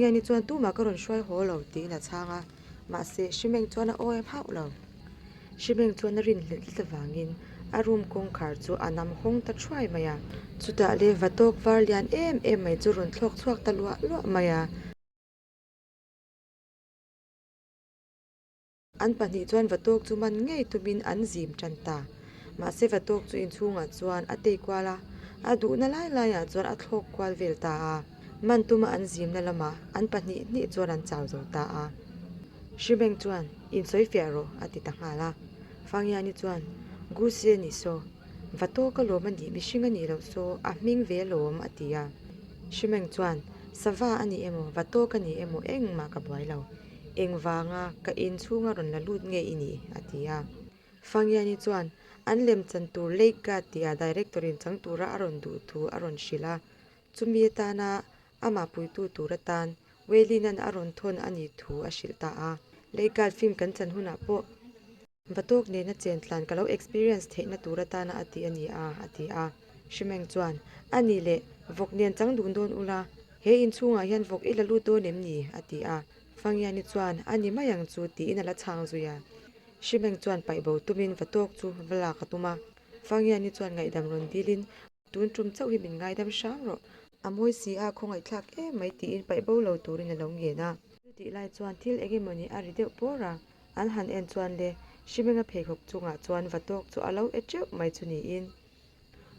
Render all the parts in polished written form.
Fangiani chuan tumah ka rawn hruai haw lo tiin a chhang a, mahse Hrimeng chuan a awem hauh lo. Hrimeng chuan a rinhlelh tlat avangin a room kawngkhar chu a nam hawng ta thuai mai a. Chutah le vatawk var lian em em mai chu rawn thlawk chhuak ta luah luah mai a. An pahnih chuan vatawk chu man ngei tumin an zim tan ta. Mahse vatawk chu inchhungah chuan a tei kual a, a duhna lai laiah chuan a thlawk kual vel ta a. Man tuma an zimna lamah an pahnih hnih chuan an chau zo ta a. Hrimeng chuan, Insawi fiah rawh, a ti ta nghal a. Fangiani chuan, Gusi a nih saw, vatawk a lawm a nih, mihring a nih loh saw, a hming ve alawm, a ti a. Hrimeng chuan, Sava a ni emaw, vatawk a ni emaw engmah ka buai lo. Engvanga ka in chhunga rawn la lut nge i nih? a ti a. Fangiani chuan an lem chan tur Lake Guard tia director in chang tura a rawn duh thu a rawn hrilh a. Chumi atana amah puitu tur atan Weilin-a'n a rawn thawn a nih thu a hrilh ta a. Lake Guard film kan chan hunah pawh Vatawk nena chen tlan ka lo experience theihna tur atana a ti a ni a, a ti a. Hrimeng chuan, A nih leh, vawk nen chang dun dawn ula, he inchhungah hian vawk i la lut dawn em ni? a ti a. Fangiani chuan, A ni mai ang chu, tiin a la chhang zui a. Hrimeng chuan paih bo tumin vatawk chu va lak a tum a. Fangiani chuan ngaihdam rawn dilin, Tun tum chauh hi min ngaidam hram rawh. A mawi si a, khawngaihthlak em mai tiin paih bo lo turin a lo ngen a. Chutih lai chuan thil eng emawni a ri deuh pawr a, an han en chuan le Hrimenga pheikhawk chungah chuan vatawk chu a lo e teuh mai chu niin.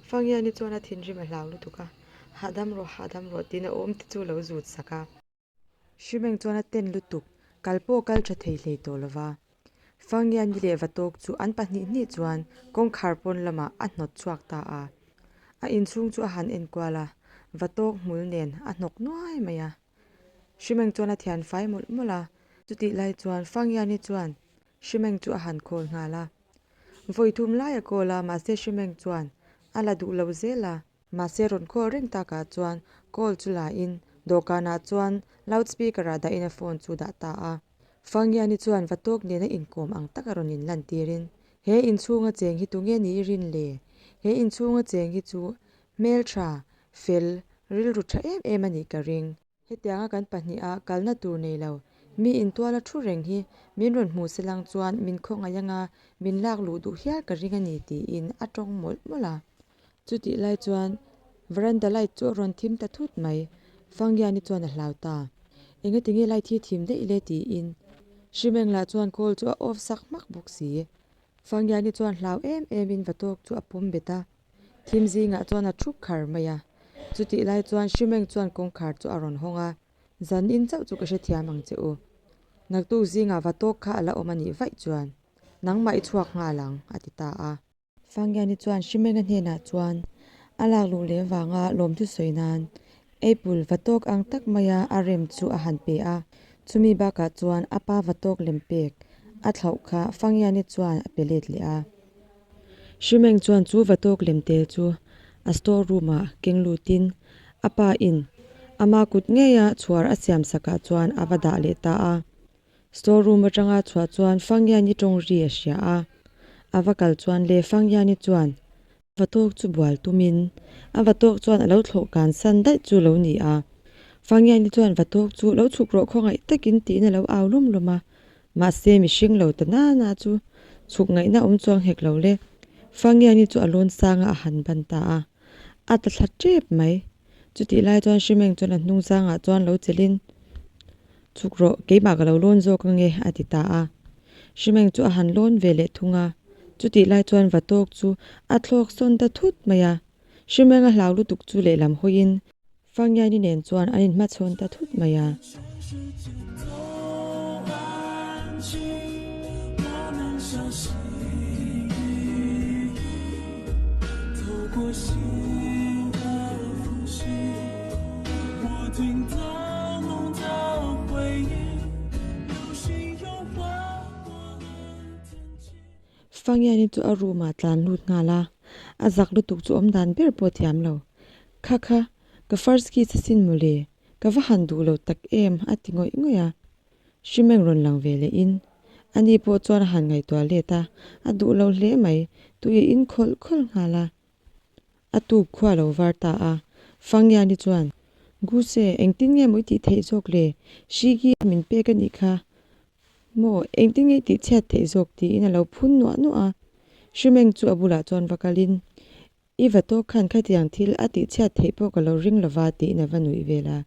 Fangiani chuan a thinrim a hlau lutuk a, Hahdam rawh, hahdam rawh tiin a awm te chu lo zut sak a. Hrimeng chuan a ten lutuk, kal pawh kal tha thei hlei tawh lova. Fangiani leh Vatawk chu an pahnih hnih chuan kawngkhar pawn lamah a hnawt chhuak ta a. A inchhung chu a han enkual a, Vatawk hmul nen a hnawk nuai mai a. Hrimeng chuan a thian fai mawlh mawlh a, chutih lai chuan Fangiani chuan Hrimeng chu a han call nghal a. Vawi thum lai a call a, mahse Hrimeng chuan a la duh lo zel a. Mahse rawn call reng takah chuan call chu la in dawhkanah chuan loud speaker ah dahin a phone chu dah ta a. Fangiani chuan va tawk nena inkawm ang taka rawn in lan tirin, He inchhunga cheng hi tunge ni i rin le? He inchhunga cheng hi chu hmeltha, fel, rilru tha em em a nih ka ring. Hetianga kan pahniha kalna tur nei lo, mi intuala thu reng hi min rawn hmu se lang chuan min khawngaih anga min lak luh duh hial ka ring a ni tiin a tawng mawlh mawlh a. Chutih lai chuan veranda light chu a rawn thim ta thut mai. Fangiani chuan a hlau ta. Engatinge light hi thim daih le tiin Hrimeng lah chuan call chu a off sak hmak bawk si. Fangiani chuan hlau em emin vatawk chu a pawm bet a. Thim zingah chuan a thup khar mai a, chutih lai chuan Hrimeng chuan kawngkhar chu a rawn hawng a, Zan in chauh chu ka hrethiam ang che u. Naktuk zingah va tawk kha a la awm a nih vaih chuan nangmah i chhuak nghal ang, a ti ta a. Fangiani chuan Hrimenga hnenah chuan a lak luh leh vanga lawmthu sawi nan Apple va tawk ang tak maia a rem chu a han pe a, chumi bakah chuan a pa va tawk lem pek a thlauh kha Fangiani chuan a pe let leh a. Hrimeng chuan chu vatawk lemte chu a store room ah keng lutin a pa in ama kut ngeia chhuar a siam sakah chuan a va dah leh ta a. Store room atanga chhuah chuan Fangiani tawng ri a hria a, a va kal chuan le Fangiani chuan vatawk chu bual tumin a vatawk chuan a lo thlawh kan san daih chu lo ni a. Fangiani chuan vatawk chu lo chhuk rawh khawngaih takin tiin a lo au lawm lawm a. Mahse mihring lo ta na na chu chhuk ngaihna awm chuang hek lo le. Fangiani chu a lawn sanga a han ban ta a, a ta thla tep mai. Chutih lai chuan Hrimeng chuan a hnung zangah chuan lo chelhin, Chhuk rawh, keimah ka lo lawn zawk ange, a ti ta a. Hrimeng chu a han lawn ve leh thung a, chutih lai chuan Vatawk chu a thlawk sawn ta thut mai a. Hrimeng a hlau lutuk chu lehlam hawiin Fangiani nen chuan an inhmachhawn ta thut mai a. Fangiani chu a room ah tlan lut nghal a, a zak lutuk chu awm dan ber pawh thiam lo. Kha kha, Ka first kiss asin mawle, ka va han duh lo tak em a ti ngawih ngawih a. Hrimeng rawn lang ve leh in, ani pawh chuan a han ngaihtuah let a, a duh lo hle mai, tui a in khawlh khawlh nghal a. A tuk khua lo var ta a, Fangiani chuan. Guse, engtin nge maw i tih theih zawk le? Shigi min pek a nih kha. Maw, engtin nge i tih chhiat theih zawk? tiin a lo phun nuah nuah a. Shimeng chu a bulah chuan va kalin, I va tawk khan khatiang thil a tih chhiat theih pawh ka lo ring lova tiin a va nuih vel a.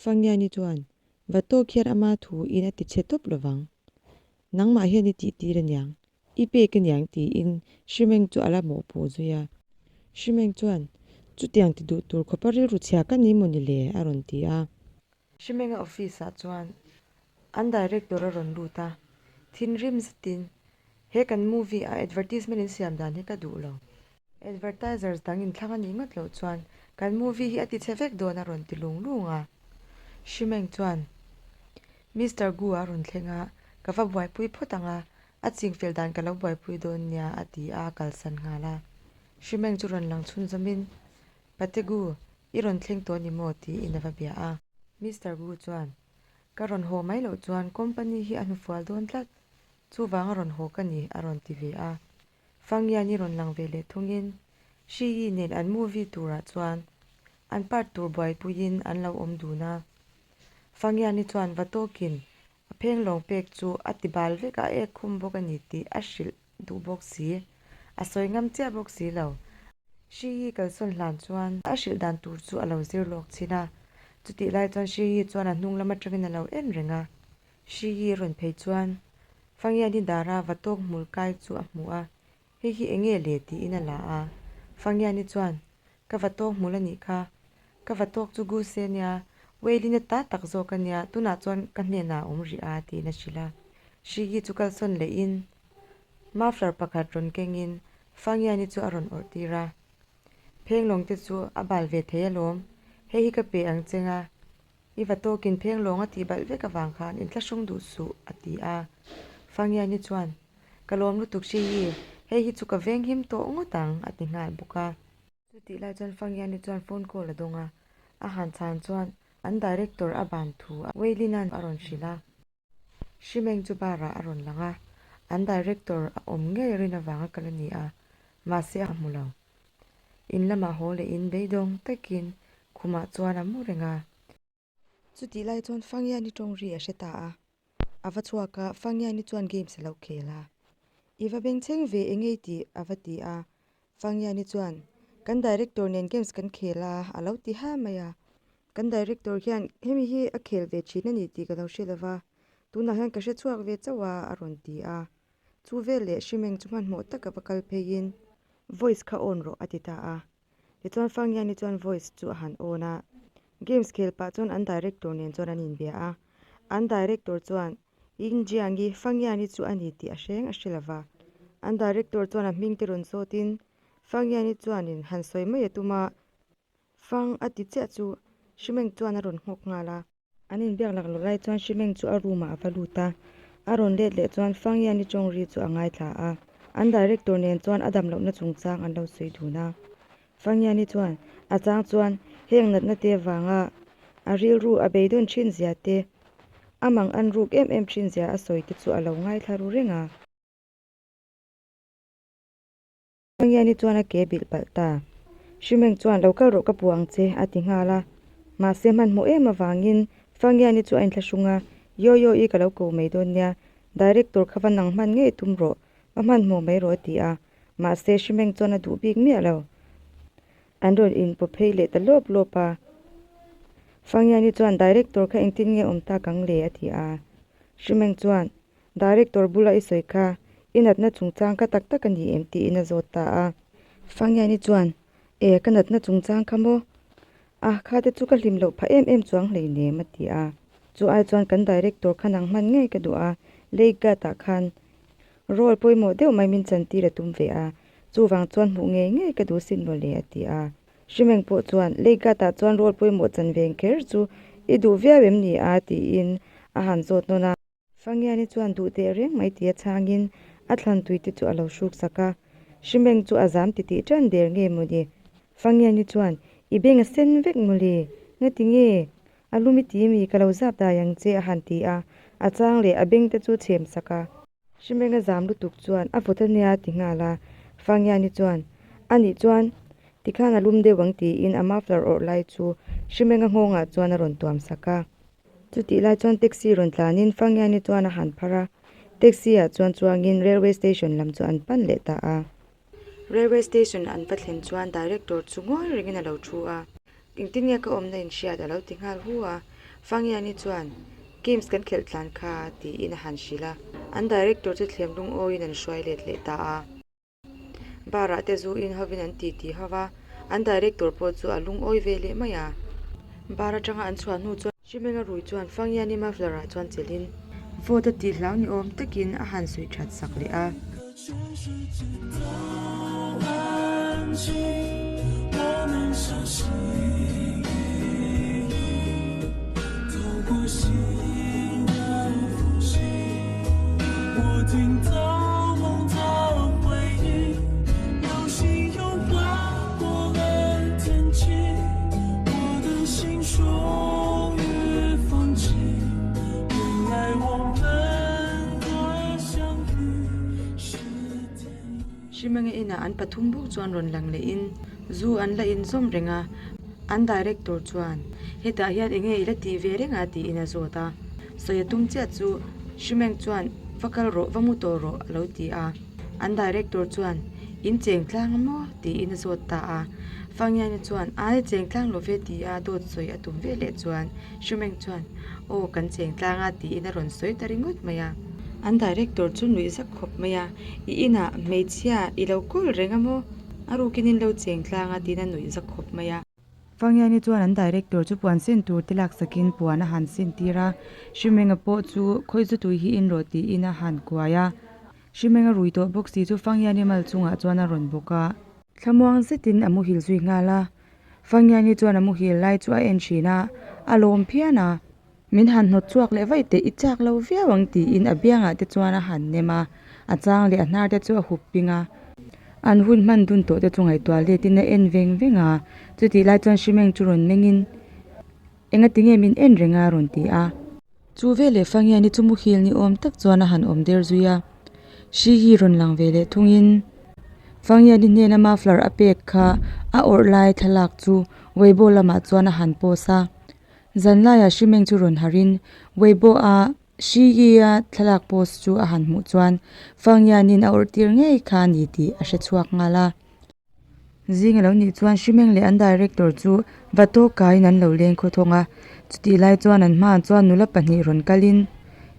Fangiani chuan, Va tawk hian ama thu in a ti chhe tawp lovang. Nangmah hian i tih tir aniang, i pek aniang tiin Shimeng chu a la mawhpuh zui a. Shimeng chuan, Chutiang ti duh tur khawpa rilru chhia ka ni maw ni le? a rawn ti a. Shimenga office ah chuan an director a rawn lut a, thinrim zetin, He kan movie a advertisement in siam dan hi ka duh lo. Advertisers dang in thlang a nih ngawt loh chuan kan movie hi a ti chhe vek dawn a rawn ti lung lung a. Shimeng chuan Mister Gu a rawn thleng a, Ka va buaipui phawt ang a, a chingfel dan ka lo buaipui dawn nia a ti a, a kalsan nghal a. Shimeng chu rawn lang chhunzawmin, Pate Gu, i rawn thleng tawh a ni maw? tiin a va bia a. Mister Gu chuan, Ka rawn haw mai loh chuan company hi a hnufual dawn tlat, chuvang a rawn haw ka ni, a rawn ti ve a. Fangyan i rawn lang ve leh thungin Shi Yi nen an movie turah chuan an part tur buaipuiin an lo awm dun a. Fangyan i chuan va tawkin a phenglawng pek chu a ti bal vek a, a ek khum bawk a ni tih a hrilh duh bawk si, a sawi ngam chiah bawk si lo. Shi Yi kalsawn hlan chuan a hrilh dan tur chu a lo zir lawk chhin a, chutih lai chuan Shi Yi chuan a hnung lam atangin a lo en reng a. Shi Yi rawn phei chuan Fangyan-i dara va tawk hmul kai chu a hmu a, Hei hi eng nge le? tiin a la a. Fangyan-i chuan, Ka va tawk hmul a nih kha. Ka va tawk chu Guse nia, Wei-Lin a ta tak zawk a nia, tunah chuan ka hnenah a awm rih a, tiin a hrilh a. Shi Yi chu kalsawn lehin muffler pakhat rawn kengin Fangyan-i chu a rawn awrh tir a. Phenglawng te chu a bal ve thei alawm, hei hi ka pe ang cheng a. I va tawkin phenglawng a tih balh vek avang khan inthlahrung duh suh, a ti a. Fangiani chuan, Ka lawm lutuk hri hi, hei hi chu ka veng him tawh ngawt ang, a ti nghal bawk a. Chutih lai chuan Fangiani chuan phone call a dawng a, a han chhan chuan an director a ban thu a Weilina'n a rawn hrilh a. Hrimeng chu bar ah a rawn lang a, an director a awm ngei rin avanga kal a ni a, mahse a hmu lo. In lamah haw leh in beidawng takin khumah chuan a mu reng a. Chutih lai chuan Fangiani tawng ri a hre ta a, a va chhuak a, Fangiani chuan games a lo khel a. I va bengchheng ve eng ei tih a va ti a, Fangiani chuan kan director nen games kan khel a a lo ti ha mai a. Kan director hian hemi hi a khel ve thin a ni tih ka lo hre lo va, tunah hian ka hre chhuak ve chauh a, a rawn ti a. Chu vel leh Hrimeng chu hmanhmawh taka va kal pheiin voice kha on rawh a ti ta a. Tichuan Fangiani chuan voice chu a han on a, games khel pah chuan an director nen chuan an inbia a. An director chuan Yingjiangi Fangiani chu a ni tih a hreng a hre lo va. An director chuan a hming te rawn zawtin Fangiani chuanin han sawi mai a tum a, Fang a ti chiah chu Hrimeng chuan a rawn nghawk nghal a. An inbiak lak lawk lai chuan Hrimeng chu a room ah a va lut a, a rawn let leh chuan Fang hian i tawng ri chu a ngaithla a. An director nen chuan a dam lohna chungchang an lo sawi dun a. Fang hian i chuan a chang chuan heng natna te vanga a rilru a beidawn thin zia te, a mang an ruk em em thin zia a sawi te chu a lo ngaithla ru reng a. Pangiani chuan a ke bilh palh ta. Hrimeng chuan lo kal rawh ka puang che a ti nghal a. Mahse hmanhmawh em avangin Fangiani chu a inthlahrung a, Yo yo i ka lo ko mai dawn nia, director kha va nang hman ngei tum rawh, va hmanhmawh mai rawh a ti a. Mahse Hrimeng chuan a duh bik miah lo. An rawn inpaw phei leh ta lawp lawp a. Fangiani chuan director kha engtin nge awm tak ang le a ti a. Hrimeng chuan Director bula i sawi kha i natna chungchang kha tak tak a ni em tiin a zawt ta a. Fangiani chuan, E, ka natna chungchang kha maw? A, kha te chu ka hlim loh phah em em chuang hleinem a ti a. Chu ai chuan kan director kha nang hman ngei ka duh a, Lake Gat-ah khan role pawimawh deuh mai min chantir a tum ve a, chuvang chuan hmuh ngei ngei ka duh sin mawle a ti a. Hrimeng pawh chuan, Lake Gat-ah chuan role pawimawh chan veng kher chu i duh viau em ni a? tiin a han zawt nawn a. Fangiani chuan duh teh reng mai tia chhangin a thlan tui te chu a lo hruk sak a. Hrimeng chu a zam titih tan der nge maw ni? Fangiani chuan, I beng a sen vek maw le? Ngati nge? A lum i ti mi ka lo zap dai ang che a han ti a, a chang leh a beng te chu chhem sak a. Hrimeng a zam lutuk chuan a vawt a nia ti nghal a. Fangiani chuan, A nih chuan. Tikhan a lum deuh ang tiin a muffler awrh lai chu Hrimenga nghawngah chuan a rawn tuam sak a. Chutih lai chuan taxi rawn tlanin Fangiani chuan a han phar a, taxi ah chuan chuangin railway station lam chu an pan leh ta a. Railway station an va thlen chuan director chu ngawi rengin a lo thu a. Engtin nge ka awmna inhriat a lo ti nghal hu a, Fangiani chuan games kan khelh tlan kha tiin a han hrilh a, an director chu thlem lungawiin an hruai let leh ta a. Bar ah te zu in hovin an ti ti ho va, an director pawh chu a lungawi ve leh mai a. Bar atanga an chhuah hnu chuan Hrimenga rui chuan Fangiani muffler ah chuan chelhin vote a tih hlau ni awm takin a han suih that sak leh a. Hrimenga inah an pathum bawk chuan rawn lang lehin zu an la inzawm reng a, an director chuan hetah hian eng nge i la tih ve reng a tiin a zawt a, sawi a tum chiah chu Hrimeng chuan va kal rawh va mu tawh rawh a lo ti a, an director chuan in cheng tlang a maw tiin a zawt ta a, Fangiani chuan ai cheng tlang lo ve ti a dawt sawi a tum ve leh chuan Hrimeng chuan aw kan cheng tlang a tiin a rawn sawi ta ringawt mai a. An director chu nuih zak khawp mai a, I inah hmeichhia i lo kawl reng a maw? A rukin in lo cheng tlang a tiin a nuih zak khawp mai a. Fangiani chuan an director chu puan sin tur te laksakin puan a han sin tir a, Hrimenga pawh chu khawi zu tui hi in rawh tiin a han kuai a. Hrimenga rui tawh bawk si chu Fangiani mal chungah chuan a rawn bawk a. Thlamuang zetin a muhil zui nghal a, Fangiani chuan a muhil lai chu a en thin a, a lawm phian a. Min han hnawt chhuak leh vaih teh i chak lo viau ang tiin a biangah te chuan a han nem a, a chang leh a hnar te chu a hup ping a. An hun hman dun tawh te chu ngaihtuah letin a en veng veng a, chutih lai chuan Hrimeng chu rawn mengin enga tinge min en reng a rawn ti a. Chu veleh Fangiani chu muhil ni awm tak chuan a han awm der zui a, hri hi rawn lang ve leh thungin Fangiani hnena muffler a pek kha a awrh lai thlalak chu Weibo lamah chuan a han post a. Zanlaiah Hrimeng chu rawn harhin Weibo-a Shi Yi-a thlalak post chu a han hmuh chuan Fang Yan-in a awrh tir ngei kha a ni tih a hre chhuak nghal a. Zing a lo nih chuan Hrimeng leh an director chu va tawk kaiin an lo leng khawthawng a, chutih lai chuan an hmaah chuan nula pahnih rawn kalin,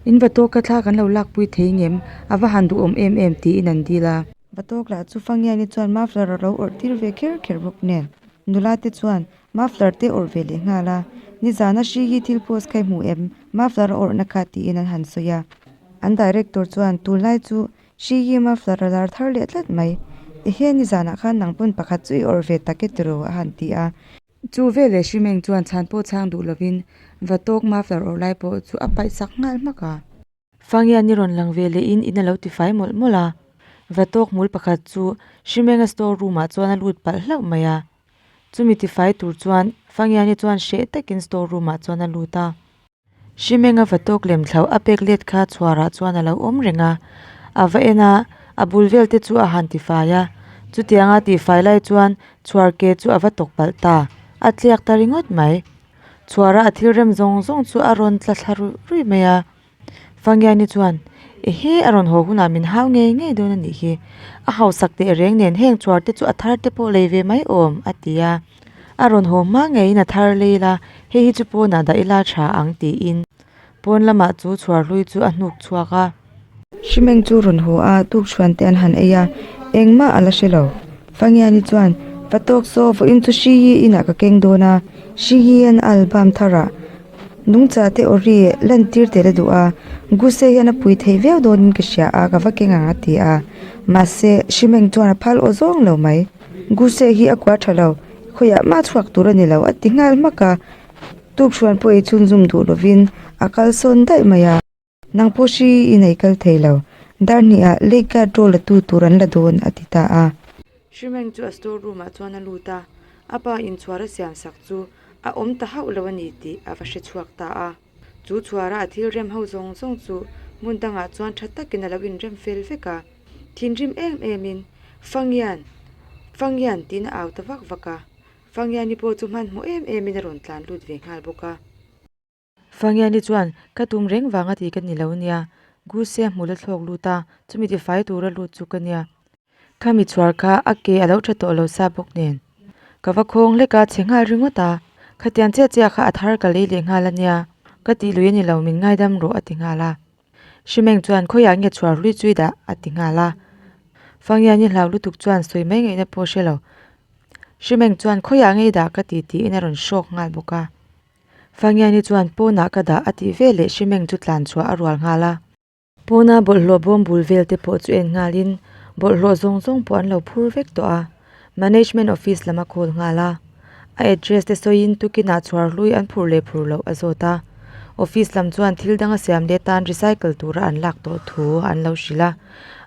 In va tawk ka thla kan lo lakpui thei ngem, a va han duhawm em em tiin an dil a. Va tawk lah chu Fang Yan-i chuan muffler a lo awrh tir ve kher kher bawk nen, nula te chuan Muffler te awrh ve leh nghal a, nizana hri hi thil post kha i hmu em? Muffler a awrhna kha tiin an han sawi a. An director chuan tunlai chu hri hi muffler a lar thar leh tlat mai. Ehe nizanah khan nang pawn pakhat chu i awrh ve tak e tiraw a han ti a. Chu veleh Hrimeng chuan chhan pawh chhang duh lovin Vatawk muffler awrh lai pawh chu a paih sak nghal hmak a. Fangian i rawn lang ve leh in in a lo tifai mawlh mawlh a, Vatawk hmul pakhat chu Hrimenga store room ah chuan a lut palh hlauh mai a. Chumi tifai tur chuan Fangiani chuan hreh takin store room ah chuan a lut a. Hrimenga Vatawk lem thlauh a pek let kha chhuar ah chuan a lo awm reng a, a va en a, a bul vel te chu a han tifai a. Chutianga tihfai lai chuan chhuar ke chu a va tawk palh ta, a tliak ta ringawt mai. Chhuara a thil rem zawng zawng chu a rawn tla thla ruih ruih mai a. Fangiani chuan, Ehe, a rawn haw hunah min hau ngei ngei dawn a nih hi. A hausak teh reng nen heng chhuar te chu a thar te pawh lei ve mai awm, a ti a. A rawn haw hma ngeiin a thar lei la, hei hi chu pawnah dah ila tha ang tiin pawn lamah chu chhuar hlui chu a hnuk chhuak a. Hrimeng chu rawn haw a, tukchhuan te an han ei a, engmah a la hre lo. Fangiani chuan, Va tawk saw, vawiin chu hri hi inah ka keng dawn a, hri hi an album tharah Nungcha te aw ri lantir tel a duh a, Guse hian a pui theih viau dawnin ka hria a, ka va keng ang a ti a. Mahse, Hrimeng chuan a phal aw zawng lo mai. Guse hi a kua tha lo, khawiah mah chhuak tur a ni lo a ti nghal hmak a. Tukhruan pawh ei chhunzum duh lovin a kalsawn daih mai a. Nang pawh hri i nei kal thei lo, dar hnihah lake guard roll la tu tur an la dawn a ti ta a. Hrimeng chu a store room ah chuan a lut a, a pa inchhuar a siam sak chu a awm ta hauh lo a ni tih a va hre chhuak ta a. Chu chhuara a thil rem ho zawng zawng chu hmun dangah chuan tha takin a lo inrem fel vek a. Thinrim em em in, Fangian! Fangyan tiin a au ta vak vak a. Fangyani pawh chu hmanhmawh em emin a rawn tlan lut ve nghal bawk a. Fangyani chuan, Ka tum reng vanga tih ka ni lo nia. Guse a hmul a thlawk lut a, chumi tifai tura lut chu ka nia. Khami chhuar kha a ke a lo tha tawh lo sa bawk nen. Ka va khawng hlek a, chhe nghal ringawt a. Khatiang chiah chiah kha a thar ka lei leh nghal a nia. Ka tih lui a ni lo, min ngaidam rawh a ti nghal a. Hrimeng chuan khawiah nge chhuar hlui chui dah a ti nghal a. Fangyani hlau lutuk chuan sawi mai ngaihna pawh hre lo. Hrimeng chuan khawiah nge i dah ka ti tiin a rawn hrawk nghal bawk a. Fangyani chuan pawnah ka dah a tih veleh Hrimeng chu tlan chhuah a rual nghal a. Pawna bawlhhlawh bawm bul vel te pawh chu en nghalin bawlhhlawh zawng zawng pawh an lo phur vek tawh a. Management office lam a call nghal a. A address te sawiin tukinah chhuar hlui an phur leh phur loh a zawt a. Office lam chuan thil dang a siam leh tan recycle tura an lak tawh thu an lo hrilh a.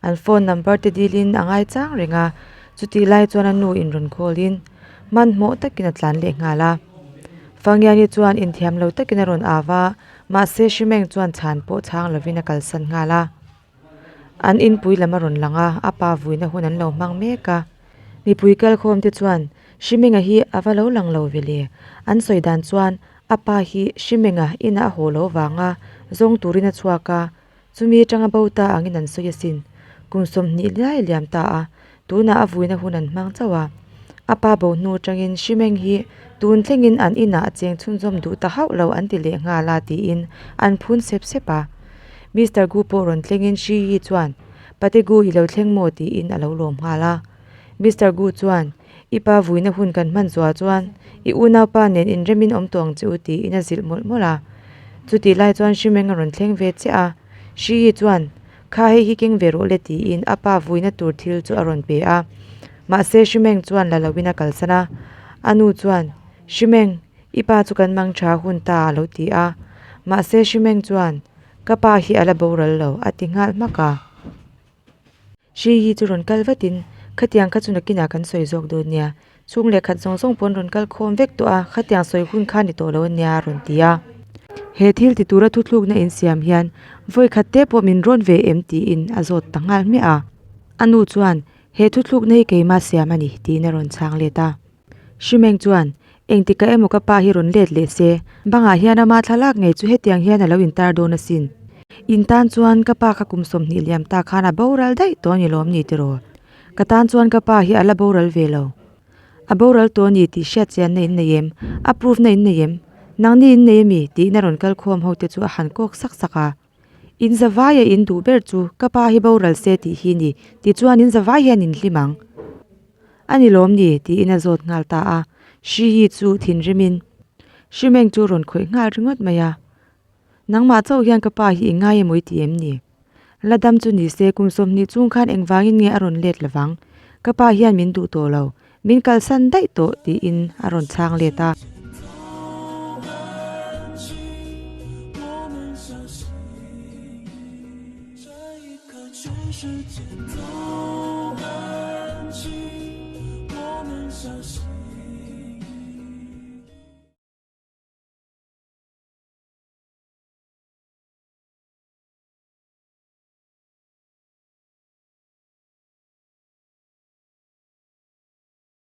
An phone number te dilin a ngaichang reng a, chutih lai chuan a nu in rawn call in hmanhmawh takin a tlan leh nghal a. Fangiani chuan inthiam lo takin a rawn au a, mahse Hrimeng chuan chhan pawh chhang lovin a kalsan nghal a. An inpui lam a rawn lang a, a pa vuina hun an lo hmang mek a. Mipui kalkhawm te chuan Hrimenga hi a va lo lang lo ve le. An sawi dan chuan a pa hi Hrimenga inah a haw lo vanga zawng turin a chhuak a, chumi atanga bo ta angin an sawi asin. Kum 20 lai liam ta a, tunah a vuina hun an hmang chauh a. A pa bo hnu atangin Hrimeng hi tun thlengin an inah a cheng chhunzawm duh ta hauh lo an ti leh nghal a tiin an phun sep sep a. Mister Gu pawh rawn thlengin Shi Yi chuan, Pate Gu i lo thleng maw? tiin a lo lawm nghal a. Mister Gu chuan, I pa vuina hun kan hman zuah chuan i unaupa nen inremin awm tawh ang che u tiin a zilh mawlh mawlh a. Chutih lai chuan Hrimeng a rawn thleng ve chiah a. Shi Yi chuan, Kha hei hi keng ve rawh le tiin a pa vuina tur thil chu a rawn pe a. Mahse Hrimeng chuan la loin a kalsan a. A nu chuan, Hrimeng, i pa chu kan mang tha hun ta a lo ti a. Mahse Hrimeng chuan, Ka pa hi a la boral lo, a ti nghal hmak a. Hri hi chu rawn kal vatin, Khatiang kha chu nakinah kan sawi zawk dawn nia. Chhung leh khat zawng zawng pawh an rawn kal khawm vek tawh a, khatiang sawi hun kha ni tawh lo a nia a rawn ti a. He thil ti tura thuthlukna insiam hian vawi khat te pawh min rawn ve em tiin a zawt ta nghal hmiah a. A nu chuan, He thuthlukna hi keimah siam a ni, tiin a rawn chhang let a. Hrimeng chuan, Engtikah emaw ka pa hi rawn let leh se, bangah hian ama thlalak ngei chu hetiang hian a lo intar dawn asin. In tan chuan ka pa kha kum 20 liam ta khan a boral daih tawh a ni lawm ni tiraw? Ka tan chuan ka pa hi a la boral ve lo. A boral tawh a ni tih hriat chianna in nei em? A proof na in nei em? Nangni in nei ami? tiin a rawn kal khawm ho te chu a han kawk sak sak a. In zavaia in duh ber chu ka pa hi boral se tih hi ni, tichuan in zavai hian in hlim ang. A ni lawm ni? tiin a zawt nghal ta a. Hri hi chu thinrimin Hrimeng chu rawn khawih nghal ringawt mai a. Nangmah chauh hian ka pa hi i ngai emaw i ti em ni? La dam chu ni se kum 20 chung khan engvangin nge a rawn let lovang? Ka pa hian min duh tawh lo, min kalsan daih tawh tiin a rawn chhang let a.